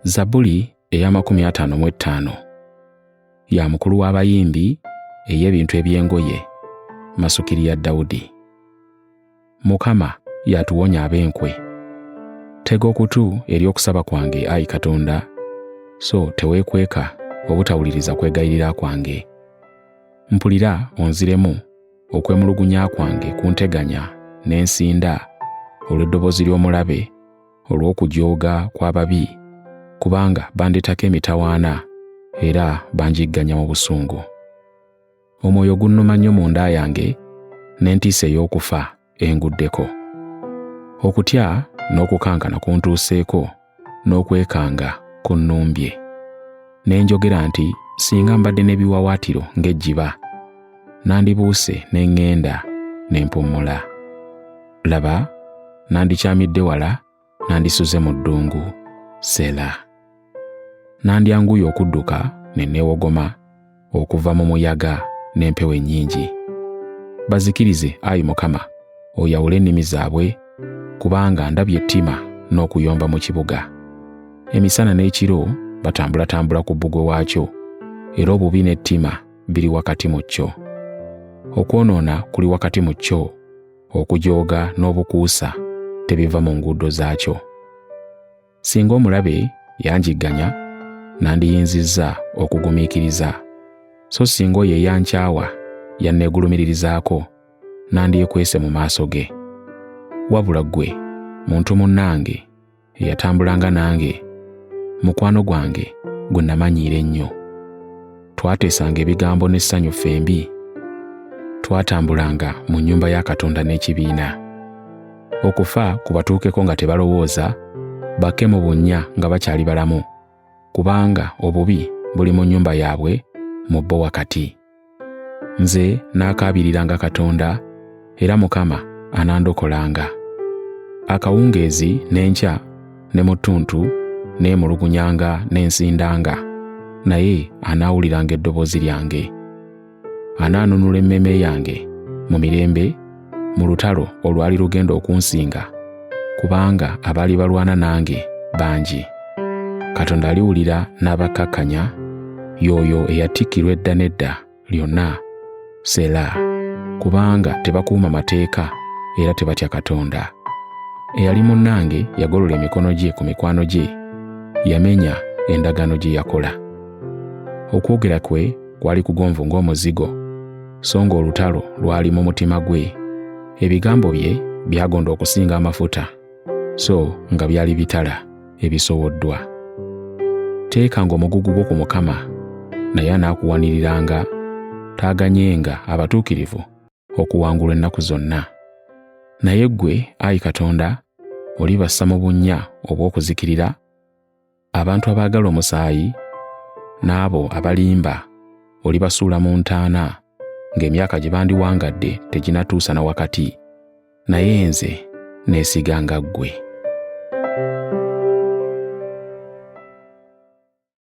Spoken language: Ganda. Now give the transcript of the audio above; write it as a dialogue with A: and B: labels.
A: Zabbuli ey'amakumi ataano mu ttaano ya mukulu w'abayimbi ey'ebintu eby'engoye, Masukiri ya Dawudi. Mukama y'atuwonya ab'enkwe. Tega okutu eri okusaba kwange, ayi Katonda, so teweekweka obutawuliriza kwegayirira kwange. Mpulira onziremu okwemulugunya kwange kunteganya ne nsinda olw'eddoboozi ly'omulabe, olw'okujooga kw'ababi, kubanga bandeetako emitawaana era banjigganya mu busungu. Omwoyo gunnuma nnyo munda yange, n'entiisa ey'okufa enguddeko. Okutya n'okukankana kuntuuseeko, n'okwekanga kunnumbye. Ne njogera nti, "Singa mbadde n'ebiwaawaatiro ng'ejjiba, nandibuuse ne ŋŋenda ne mpummula. Laba, nandikyamidde wala, nandisuze mu ddungu." Sela. Nandyanguye okudduka ne neewogoma okuva mu muyaga n'empewo ennyingi. Bazikirize, ayi Mukama, oyawule ennimi zaabwe, kubanga ndabye ettima n'okuyomba mu kibuga. Emisana n'ekiro batambulatambula ku bbugwe waakyo, era obubi n'ettima biri wakati mu kyo. Okwonoona kuli wakati mu kyo, okujooga n'obukuusa tebiva mu nguudo zaakyo. Singa omulabe yanjigganya, nandiyinzizza okugumiikiriza, so singa oyo eyankyawa yanneegulumiririzaako, nandyekwese mu maaso ge. Wabula ggwe, muntu munnange, eyatambulanga nange, mukwano gwange gwe namanyiira ennyo. Twateesanga ebigambo n'essanyu ffembi, twatambulanga mu nnyumba ya Katonda n'ekibiina. Okufa kubatuukeko nga tebalowooza, bakke mu bunnya nga bakyali balamu, kubanga obubi buli mu nnyumba yaabwe mu bo wakati. Nze naakaabiriranga Katonda, era Mukama anandokolanga. Akawungeezi n'enkya ne mu ttuntu neemulugunyanga ne nsindanga, naye anaawuliranga eddoboozi lyange. Anaanunula emmeeme yange mu mirembe mu lutalo olwali lugenda okunsinga, kubanga abaali balwana nange bangi. Katonda aliwulira n'abakkakkanya, y'oyo eyatikkirwa edda n'edda lyonna. Sela. Kubanga tebakuuma mateeka era tebatya Katonda. Eyali munnange yagolola emikono gye ku mikwano gye, yamenya endagaano gye yakola. Okwogera kwe kwali kugonvu ng'omuzigo, so ng'olutalo lwali mu mutima gwe. Ebigambo bye byagonda okusinga amafuta, so nga byali bitala ebisowoddwa. Teekanga omugugu gwo ku Mukama, naye anaakuwaniriranga, taaganyenga abatuukirivu okuwangulwa ennaku zonna. Naye ggwe, ayi Katonda, olibassa mu bunnya obw'okuzikirira, abantu abaagala omusaayi n'abo abalimba olibasuula mu ntaana ng'emyaka gye bandiwangadde teginatuusa na wakati. Naye nze neesiganga ggwe.